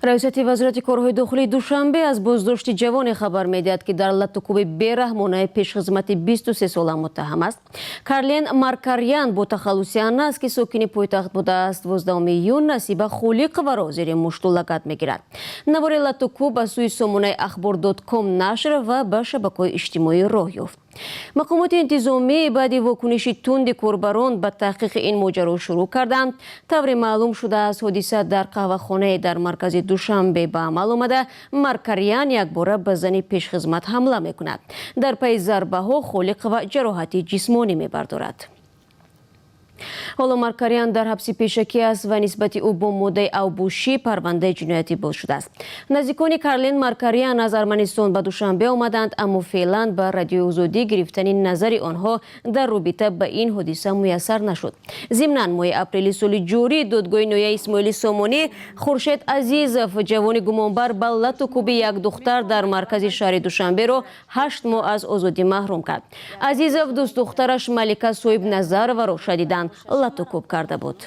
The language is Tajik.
Раёсати Вазорати корҳои дохилии Душанбе аз боздошти ҷавоне хабар медиҳад, ки дар латтукӯби бераҳмонаи пешхизмати 23 сола муттаҳам аст. Карлен Маркарян бо тахаллуси Анас, ки сокини пойтахт будааст, 12 июн Насиба Хулиқоваро зери мушту лагат мегирад. Навори латтукӯб аз сӯи сомонаи Ахбор.ком нашр ва ба шабакаҳои иҷтимоӣ роҳ ёфт. Мақомоти интизомӣ баъди вокуниши тунди корбарон ба таҳқиқи ин моҷаро шурӯъ карданд. Тавре маълум шудааст, ҳодиса дар қаҳвахонае дар маркази Душанбе ба амал омада. Маркарян якбора ба зани пешхизмат ҳамла мекунад. Дар пайи зарбаҳо Холиқова ҷароҳати ҷисмонӣ мебардорад. Ҳоло Маркарян дар ҳабси пешакӣ аст ва нисбати ӯ бо моддаи авбошӣ парвандаи ҷиноятӣ боз шудааст. Наздикони Карлен Маркарян аз Арманистон ба Душанбе омаданд, аммо феълан ба Радиои Озодӣ гирифтани назари онҳо дар робита ба ин ҳодиса муяссар нашуд. Зимнан, моҳи апрели соли ҷорӣ додгоҳи ноҳияи Исмоили Сомонӣ Хуршед Азизов, ҷавони гумонбар ба латту кӯби як духтар дар маркази шаҳри Душанберо, 8 моҳ аз озодӣ маҳрум кард. Азизов дӯстдухтараш Малика Соҳибназароваро шадидан латту кӯб карда буд.